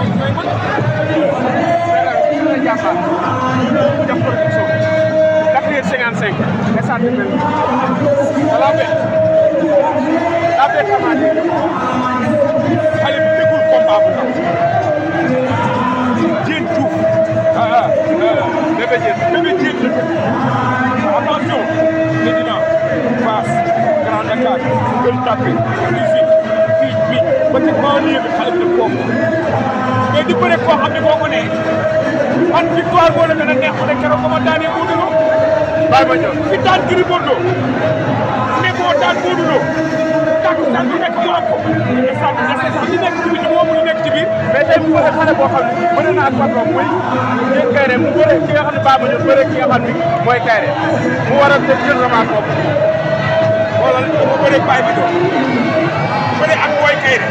ñooy mën a jàmbaar def production 4h55 instant bi mel la bête xamante xale bi dégul combat bu ndaw Diene Diouf bébé Diene attention Médina Fass Grand Dakar Gueule Tapée Rufisque fii bi ba ci banlieue bi xale bi def foofu mais di bëre koo xam ne boo ko nee man victoire boo la gën a neex rek keroog ba ma daanee Modou Lo bayemadione fi daan Gris Bordeaux ne boo daan Modou Lo tàkkusaan bi nekk mu am ko instant bi nekk ci biir moom mu nekk ci biir mais tey mu bëre xale boo xam ne bëre naa ak patron muy Diene Kairé mu bëre ki nga xam ne bayemadione bëre ki nga xam ni mooy Kairé mu war a jël revanche boobu wala mu bëre bayemadione bëre ak Boy Kairé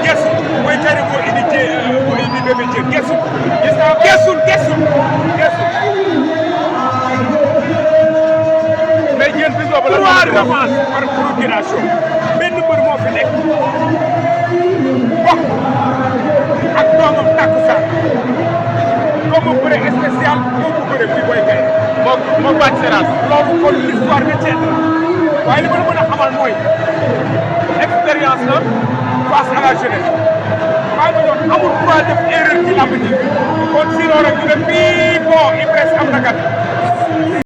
gesu Boy Kairé moo indi bébé Diene gesu gis naa gesul mais Diene bis boobu la trois revanche par procuration benn mbër moo fi nekk wax ak doomam takkusaan doomu bëre spécial doomu bëre bi Boy Kairé moo bàcc séras loolu kon l'histoire de Diene waaye li ma la mën a xamal mooy expérience la face à la jeunesse bayemadione amul droit def erreur ci lamb ji kon sinon rek ñu ne bii bon il reste am na gat